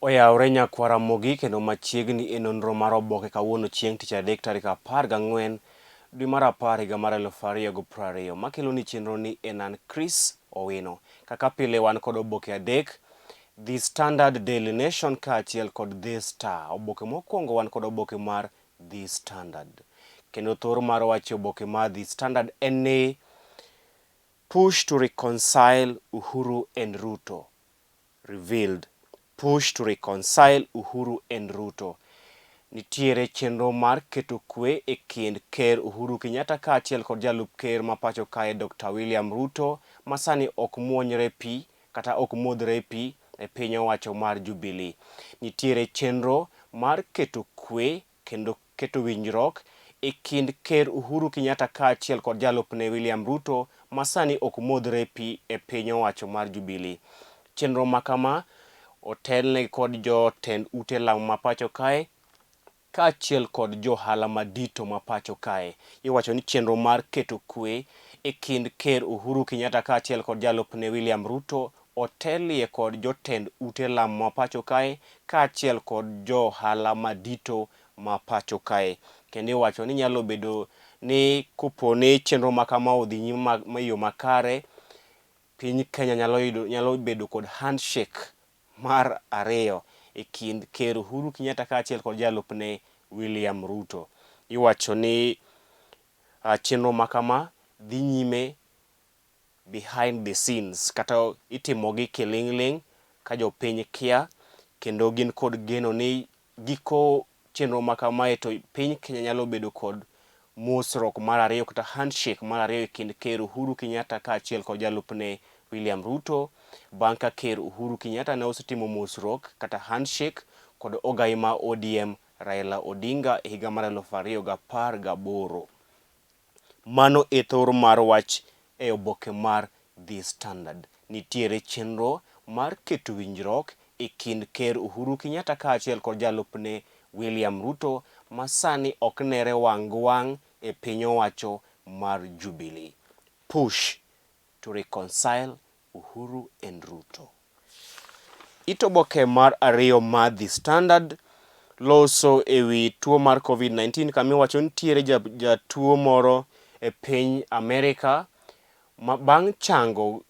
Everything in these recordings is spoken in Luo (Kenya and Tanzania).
Oyawre nyakwar Ramogi kendo machiegni e nonro mar oboke kawuono chieng' tich adek tarik 14 dwe mar apar higa mar 2020. Makeloni chenro ni en an Chris Owino. Kaka pile wan kod oboke adek, The Standard, Daily Nation kaachiel kod The Star. Oboke mokwongo wan kod oboke mar The Standard. Kendo thor mar wach e oboke mar The Standard en ni Push to reconcile Uhuru and Ruto. Revealed push to reconcile Uhuru and Ruto. Nitiere chenro mar keto kwe e kind Ker Uhuru Kenyatta kaachiel kod jalup ker ma pacho kae Dr. William Ruto ma sani ok muonyre pi kata ok modhre pi e piny owacho mar Jubilee. Nitiere chenro mar keto kwe kendo keto winjrok e kind Ker Uhuru Kenyatta kaachiel kod jalupne William Ruto ma sani ok modhre pi e piny owacho mar Jubilee. Chenro ma kama otelne kod jotend ute lamo ma pacho kae kaachiel kod johala madito ma pacho kae. Iwacho ni chenro mar keto kwe e kind Ker Uhuru Kenyatta kaachiel kod jalupne William Ruto otelie kod jotend ute lamo ma pacho kae kaachiel kod joohala madito ma pacho kae. Kendo iwacho ni nyalo bedo ni kopo ni chenro ma kama odhi nyime e yo makare, piny Kenya nyalo yudo nyalo bedo kod handshake mar ariyo e kind Ker Uhuru Kenyatta kaachiel kod jalupne William Ruto. Iwacho ni chenro ma kama dhi nyime behind the scenes kata itimogi kiling'ling' ka jopiny kia kendo gin kod geno ni giko chenro ma kamae to piny Kenya nyalo bedo kod mosruok mar ariyo kata handshake mar ariyo e kind Ker Uhuru Kenyatta kaachiel kod jalupne William Ruto bang' ka Ker Uhuru Kenyatta ne osetimo mosruok kata handshake kod ogai ma ODM Raila Odinga e higa mar 2018. Mano e thor mar wach e oboke mar The Standard. Nitiere chenro mar keto winjrok e kind Ker Uhuru Kenyatta kaachiel kod jalupne William Ruto ma sani ok nere wang' gi wang' e piny owacho mar Jubilee. Push to reconcile Uhuru and Ruto. It oboke mar ariyo mar The Standard loso e wi tuo mar Covid-19 kama iwacho nitiere jatuo moro e piny Amerika ma bang' chango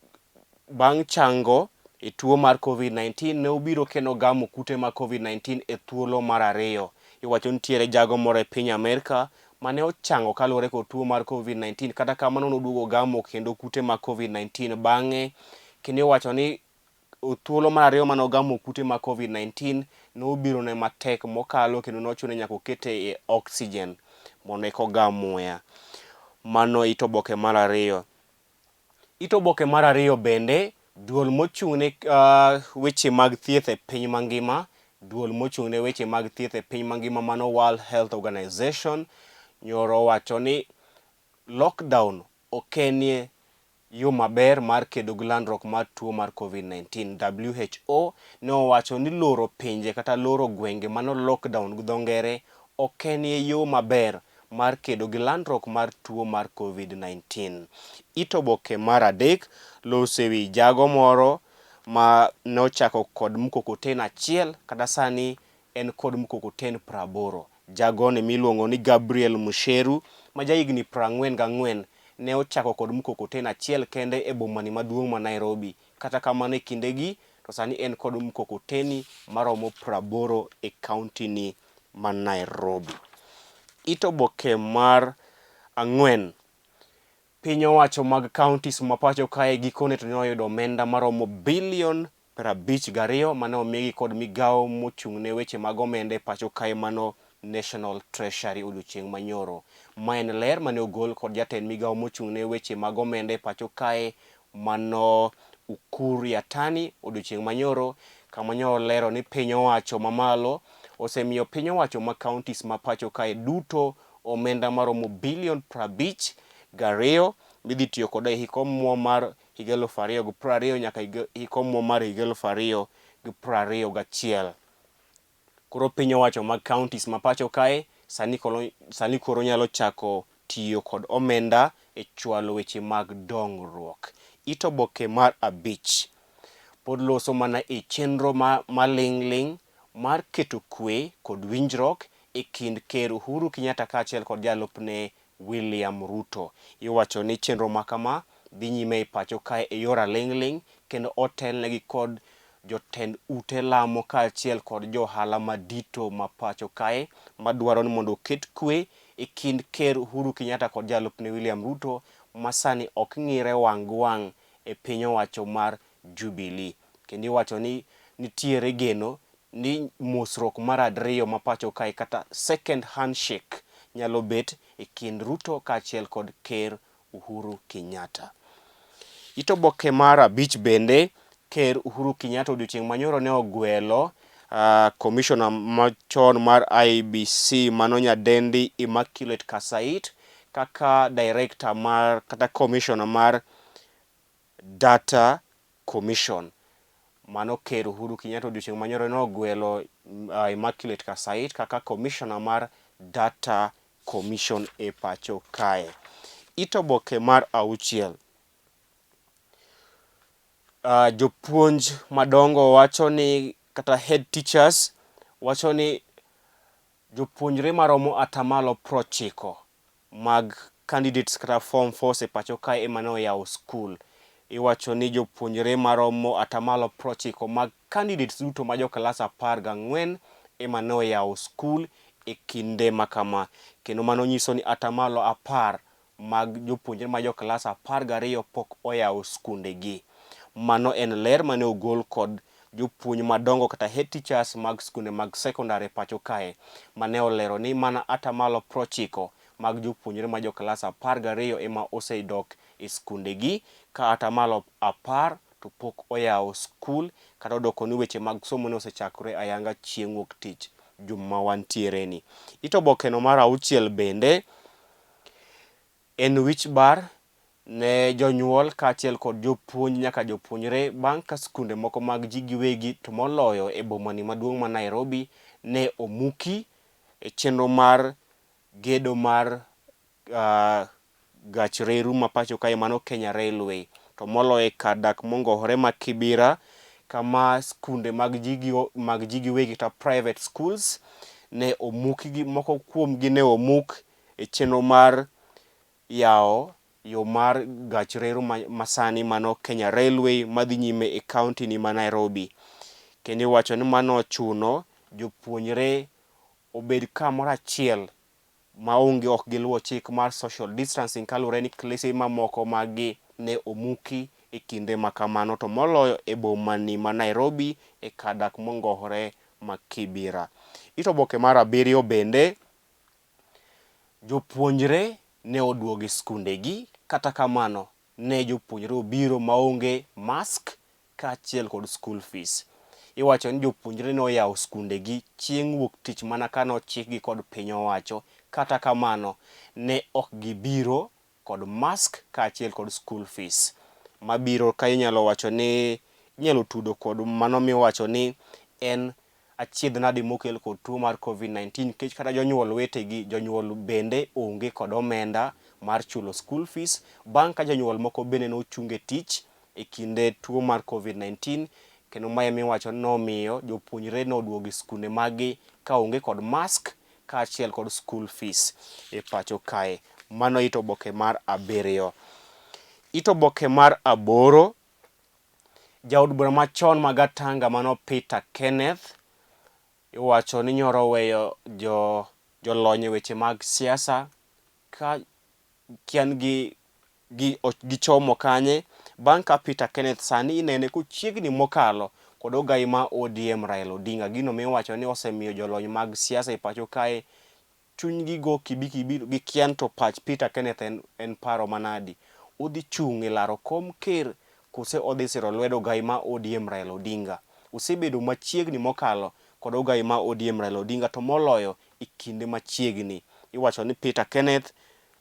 bang' chango e tuo mar Covid-19 ne obiro kendo gamo kute mag Covid-19 e thuolo mar ariyo. Iwacho nitiere jago moro e piny Amerka mane ochango kaluwore kod tuo mar Covid-19 kata kamano noduogo gamo kendo kute mag Covid-19 bang'e kendo iwacho ni thuolo mar ariyo mane ogamo kute mag Covid-19 nobirone matek mokalo kendo nochune nyaka okete e oxygen mondo eka ogam muya. Mano it oboke mar ariyo. It oboke mar ariyo bende, duol mochung' ne weche mag thieth e piny mangima, duol mochung' ne weche mag thieth e piny mangima mano World Health Organization nyoro owacho ni lockdown ok enie yo maber mar kedo gi landruok mar tuo mar Covid-19. WHO ne owacho ni loro pinje kata loro gwenge mano lockdown gi dho ngere ok enie yo maber mar kedo gi landruok mar tuo mar Covid-19. It oboke mar adek loso e wi jago moro ma nochako kod mkokoteni achiel kata sani en kod mkokoteni 80. Jagoni miluongo ni Gabriel Musheru ma jahigni 44 ne ochako kod mkokoteni achiel kende e bomani maduong' ma Nairobi. Kata kamano e kindegi to sani en kod mkokoteni maromo 80 e kaontini ma Nairobi. It oboke mar ang'wen Piny owacho mag counties ma pacho kae gikone to ne oyudo omenda maromo bilion 52 mane omigi kod migawo mochung' ne weche mag omenda e pacho kae mano National Treasury odiochieng' manyoro. Ma en ler mane ogol kod jatend migawo mochung' ne weche mag omenda e pacho kae mano Ukur Yatani odiochieng' manyoro kama nyo olero ni piny owacho mamalo osemiyo piny owacho ma counties ma pacho kae duto omenda maromo bilion 52 midhi tiyo kode e hik omuom mar higa 2020 nyaka hik omuom mar higa 2021. Koro piny owacho mag counties ma pacho kae sani koro, sani koro nyalo chako tiyo kod omenda e chwalo weche mag dongruok. It oboke mar abich pod loso mana e chenro ma maling' ling' mar keto kwe kod winjruok e kind Ker Uhuru Kenyatta kaachiel kod jalupne William Ruto. Iwacho ni chenro ma kama dhi nyime e pacho kae e yor aling'ling' kendo otelnegi kod jotend ute lamo kaachiel kod johala madito ma pacho kae madwaro ni mondo oket kwe e kind Ker Uhuru Kenyatta kod jalupne William Ruto ma sani ok ng'ire wang' gi wang' e piny owacho mar Jubilee. Kendo iwacho ni nitiere geno ni mosruok mar adriyo ma pacho kae kata second handshake nyalo bet e kind Ruto kaachiel kod Ker Uhuru Kenyatta. It oboke mar abich bende Ker Uhuru Kenyatta odiochieng' manyoro ne ogwelo commissioner machon mar IEBC mano nyadendi Immaculate Kassait kaka director mar kata commissioner mar Data Commission. Mano Ker Uhuru Kenyatta odiochieng' manyoro nogwelo Immaculate Kassait kaka commissioner mar Data Commission e pacho kae. It oboke mar auchiel. Jopuonj madongo wacho ni kata head teachers wacho ni jopuonjre maromo atamalo 90 mag candidates kata form fours e pacho kae ema ne oyawo skul. Iwacho ni jopuonjre maromo atamalo 90 mag candidates duto ma jo klas 14 ema ne oyawo skul e kinde ma kama. Kendo mano nyiso ni atamalo 10 mag jopuonjre ma jo klas 12 pok oyawo skundegi. Mano en ler mane ogol kod jopuonj madongo kata head teachers mag skunde mag sekondar e pacho kae mane olero ni mana atamalo 90 mag jopuonjre ma jo klas 12 ema osedok e skundegi ka atamalo 10 to pok oyawo skul kata odoko ni weche mag somo ne osechakore ayanga chieng' wuok tich juma ma wantiereni. It obokeno mar auchiel bende En wich bar ne jonyuol kaachiel kod jopuonj nyaka jopuonjre bang' ka skunde moko mag ji giwegi to moloyo e bomani maduong' ma Nairobi ne omuki e chenro mar gedo mar gach reru ma pacho kae mano Kenya Railway to moloyo e kar dak mongohore ma Kibera kama skunde mag ji giwegi kata private schools ne omuki moko kuomgi ne omuk e chenro mar yawo yo mar gach reru masani mano Kenya Railway madhi nyime e kaunti ni ma Nairobi. Kendo iwacho ni mano ochuno jopuonjre obed kamoro achiel maonge ok giluwo chik mar social distancing kaluwore ni klese mamoko maggi ne omuki e kinde ma kamano to moloyo e bomani ma Nairobi e kar dak mongohore ma Kibera. It oboke mar abiriyo bende Jopuonjre ne oduogo e skundegi, kata kamano ne jopuonjre obiro maonge mask kaachiel kod school fees. Iwacho ni jopuonjre ne oyawo skundegi chieng' wuok tich mana kane ochikgi kod piny owacho, kata kamano ne ok gibiro kod mask kaachiel kod school fees. Mabiro ka inyalo wacho ni inyalo tudo kod mano miwacho ni en achiedh nadi mokel kod tuo mar Covid-19 nikech kata jonyuol wetegi jonyuol bende onge kod omenda mar chulo school fees bang' ka jonyuol moko bende nochung e tich e kinde tuo mar Covid-19 kendo mae miwacho ni nomiyo jopuonjre noduogo e skunde maggi kaonge kod mask kaachiel kod school fees e pacho kae. Mano it oboke mar abiriyo. It oboke mar aboro, jaod bura machon ma Gatanga mano Peter Kenneth iwacho ni nyoro oweyo jo jolony e weche mag siasa ka kian gi gichomo kanye bang' ka Peter Kenneth sani inene kochiegni mokalo kod ogai ma ODM Raila Odinga, gino miwacho ni osemiyo jolony mag siasa e pacho kae chunygi go kibi kibi gikia ni to pach Peter Kenneth en paro manadi. Odhi chung' e laro kom ker kose odhi siro lwedo ogai ma ODM Raila Odinga. Osebedo machiegni mokalo kod ogai ma ODM Raila Odinga to moloyo e kinde machiegni. Iwacho ni Peter Kenneth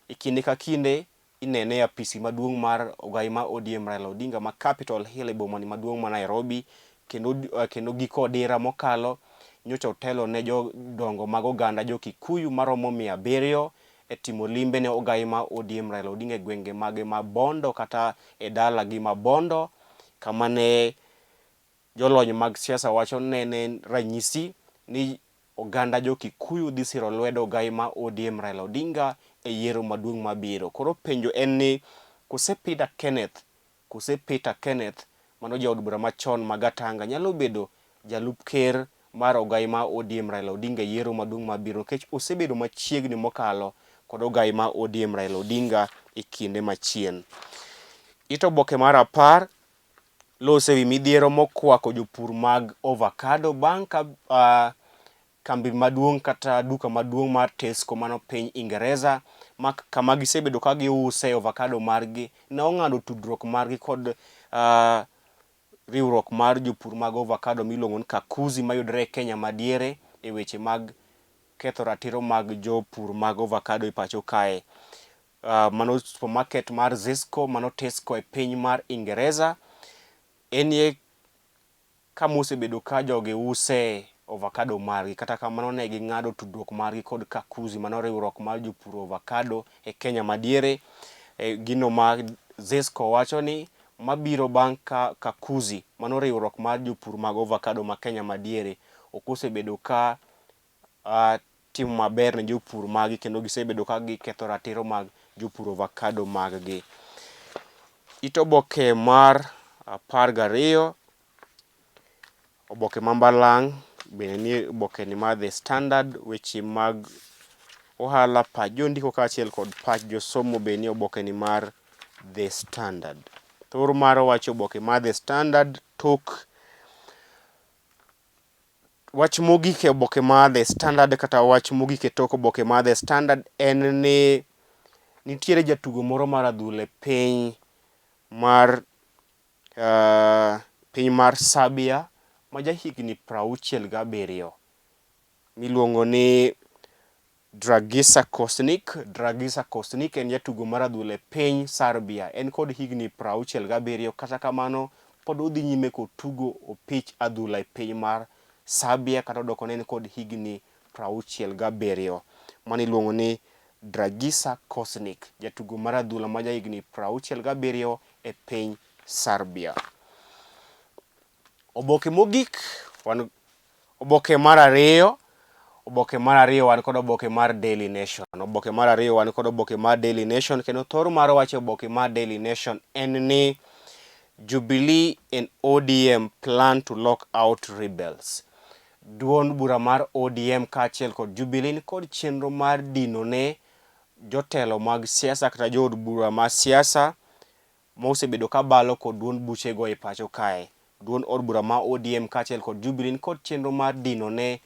E kinde ka kinde inene e apisi maduong' mar ogai ma ODM Raila Odinga ma Capitol Hill e bomani maduong' ma Nairobi kendo, kendo giko odira mokalo nyocha otelo ne jodongo mag oganda jo Kikuyu maromo 700 e timo limbe ne ogai ma ODM Raila Odinga e gwenge mage ma Bondo kata e dalagi ma Bondo kama ne Jolony mag siasa wacho ni ne en ranyisi ni oganda jo Kikuyu dhi siro lwedo ogai ma ODM Raila Odinga e yiero maduong' mabiro. Koro penjo en ni kose Peter Kenneth kose Peter Kenneth mano jaod bura machon ma Gatanga nyalo bedo jalup ker mar ogai ma ODM Raila Odinga e yiero maduong' mabiro nikech osebedo machiegni mokalo kod ogai ma ODM Raila Odinga e kinde machien. It oboke mar apar lose wi midhiero mokwako jopur mag ovakado bang' ka uh, kambi maduong' kata duka maduong' mar Tesco mano piny Ingereza ma kama gisebedo ka giuse ovakado margi ne ong'ado tudruok margi kod uh, riwruok mar jopur mag ovakado miluongo ni Kakuzi mayudore e Kenya madiere e weche mag ketho ratiro mag jopur mag ovakado e pacho kae. Uh, mano supermarket mar Zesco mano Tesco e piny mar Ingereza enie kama osebedo ka jogi use ovakado margi. Kata kamano ne ging'ado tudruok margi kod Kakuzi mano riwruok mar jopur ovakado e Kenya madiere. E, gino ma Zesco wacho ni mabiro bang' ka Kakuzi mano riwruok mar jopur mag ovakado ma Kenya madiere ok osebedo ka uh, timo maber ne jopur maggi kendo gisebedo ka giketho ratiro mag jopur ovakado maggi. It oboke mar 12, oboke ma mbalang' bende nie oboke ni mar The Standard, weche mag ohala, pach jondiko kaachiel kod pach josomo be nie oboke ni mar The Standard. Thor mar wach oboke mar The Standard tok Wach mogik e oboke mar The Standard kata wach mogik e tok oboke mar The Standard en ni nitiere jatugo moro mar adhula e piny mar uh, piny mar Serbia ma jahigni 67 miluongo ni Dragisa Kosnic Dragisa Kosnic en jatugo mar adhula e piny Serbia. En kod higni 67 kata kamano pod odhi nyime kotugo opich adhula e piny mar Serbia kata odoko ni en kod higni 67. Mano iluongo ni Dragisa Kosnic, jatugo mar adhula ma jahigni 67 e piny Serbia. Oboke mogik wan oboke mar ariyo oboke mar ariyo wan kod oboke mar Daily Nation. Oboke mar ariyo wan kod oboke mar Daily Nation kendo thor mar wach e oboke mar Daily Nation en ni Jubilee and ODM plan to lock out rebels. Duond bura mar ODM kaachiel kod Jubilee ni kod chenro mar dino ne jotelo mag siasa kata jood bura mar siasa mosebedo ka balo kod duond buchego e pacho kae. Duond od bura ma ODM kaachiel kod Jubilee nikod chenro mar dino ne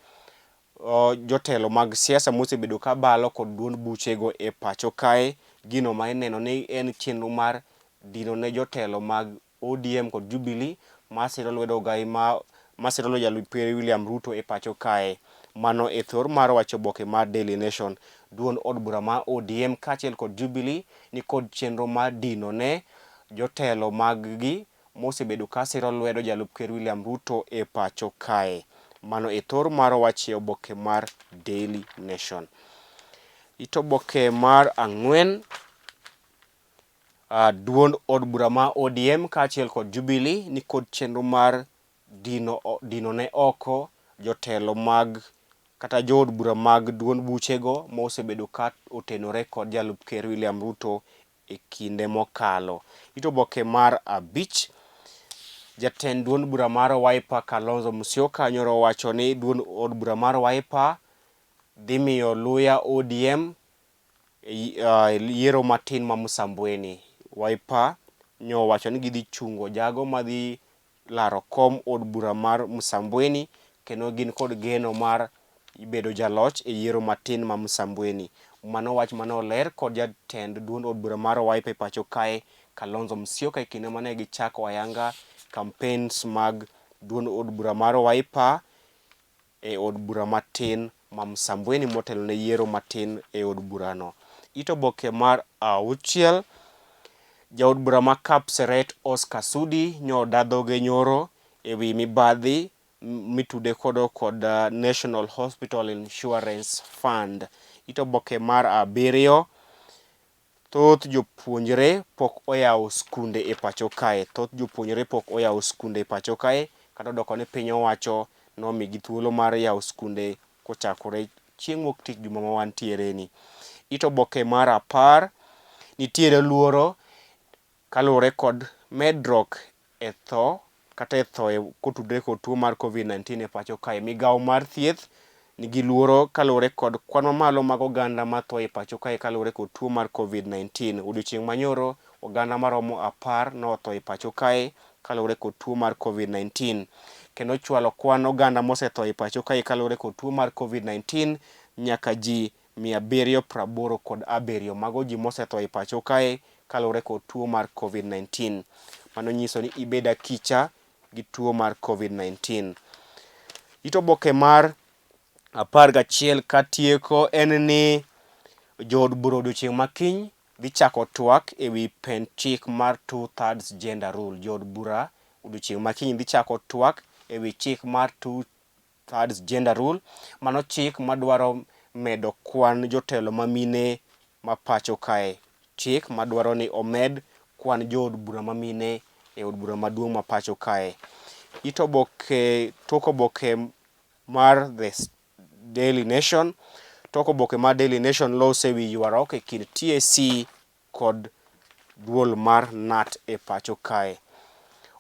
uh, jotelo mag siasa mosebedo ka balo kod duond buchego e pacho kae, gino ma ineno ni en chenro mar dino ne jotelo mag ODM kod Jubilee masiro lwedo ogai ma masiro lwedo jalup ker William Ruto e pacho kae. Mano e thor mar wach oboke mar Daily Nation. Duond od bura ma ODM kaachiel kod Jubilee ni kod chenro mar dino ne jotelo mag gi mosebedo ka siro lwedo jalup ker William Ruto e pacho kae. Mano e thor mar wach e oboke mar Daily Nation. It oboke mar ang'wen uh, duond od bura ma ODM kaachiel kod Jubilee ni kod chenro mar dino, dino ne oko jotelo mag kata jood bura mag duond buchego mosebedo ka otenore kod jalup ker William Ruto e kinde mokalo. It oboke mar abich, jatend duond bura mar Wiper Kalonzo Musyoka nyoro owacho ni duond od bura mar Wiper dhi miyo luya ODM e yiero matin ma Msambweni. Wiper nyo owacho ni gidhi chungo jago madhi laro kom od bura mar Msambweni kendo gin kod geno mar bedo jaloch e yiero matin ma Msambweni. Mano wach mane oler kod jatend duond od bura mar Wiper e pacho kae Kalonzo Musyoka e kinde mane gichako ayanga campaigns mag duond od bura mar Wiper e od bura matin ma Msambweni motelo ne yiero matin e od burano. It oboke mar auchiel, jaod bura ma Kapseret Oscar Sudi nyo dhoge nyoro e wi mibadhi mitude kodo kod National Hospital Insurance Fund. It oboke mar abiriyo, Thoth jopuonjre pok oyawo skunde e pacho kae. Thoth jopuonjre pok oyawo skunde e pacho kae kata odoko ni piny owacho Nomigi thuolo mar yawo skunde kochakore chieng' wuok tich juma ma wantiere ni. It oboke mar apar, nitiere luoro kaluwore kod medruok e tho kata e tho kotudore kod tuo mar Covid-19 e pacho kae. Migawo mar thieth nigi luoro kaluwore kod kwan mamalo mag oganda matho e pacho kae kaluwore kod tuo mar Covid-19. Odiochieng' manyoro oganda maromo apar notho e pacho kae kaluwore kod tuo mar Covid-19 kendo chwalo kwan oganda mosetho e pacho kae kaluwore kod tuo mar Covid-19 nyaka ji 787. Mago ji mosetho e pacho kae kaluwore kod tuo mar Covid-19. Mano nyiso ni ibed akicha gi tuo mar Covid-19. It oboke mar 11 katieko en ni jood bura odiochieng' ma kiny dhi chako twak e wi pend chik mar two thirds gender rule. Jood bura odiochieng' ma kiny dhi chako twak e wi chik mar two thirds gender rule. Mano chik madwaro medo kwan jotelo ma mine ma pacho kae. Chik madwaro ni omed kwan jood bura ma mine e od bura maduong' ma pacho kae. It oboke, tok oboke mar The Daily Nation, tok oboke mar Daily Nation loso e wi ywaruok e kind TSC kod duol mar KNUT e pacho kae.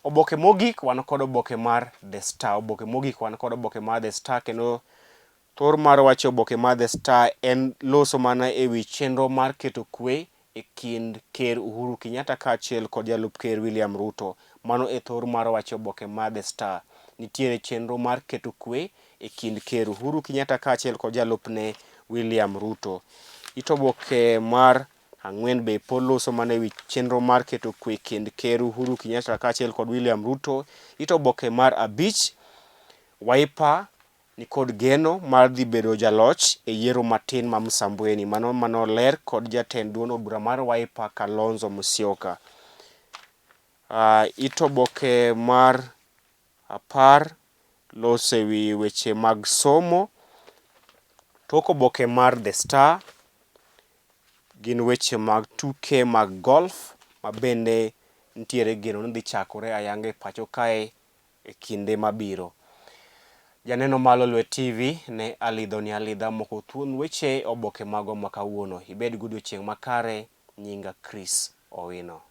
Oboke mogik wan kod oboke mar The Star. Oboke mogik wan kod oboke mar The Star kendo thor mar wach e oboke mar The Star en loso mana e wi chenro mar keto kwe e kind Ker Uhuru Kenyatta kaachiel kod jalup Ker William Ruto. Mano e thor mar wach e oboke mar The Star. Nitiere chenro mar keto kwe e kind Ker Uhuru Kenyatta kaachiel kod jalupne William Ruto. It oboke mar ang'wen be pod loso mana e wi chenro mar keto kwe kind Ker Uhuru Kenyatta kaachiel kod William Ruto. It oboke mar abich, Wiper nikod geno mar dhi bedo jaloch e yiero matin ma Msambweni. Mano manoler kod jatend duond od bura mar Wiper Kalonzo Musyoka. It oboke mar apar loso e wi weche mag somo. Tok oboke mar The Star gin weche mag tuke mag golf ma bende nitiere geno ni dhi chakore ayanga e pacho kae e kinde mabiro. Janeno mar Lolwe TV ne alidhoni alidha moko thuon weche oboke magwa ma kawuono. Ibed gi odiochieng' makare, nyinga Chris Owino.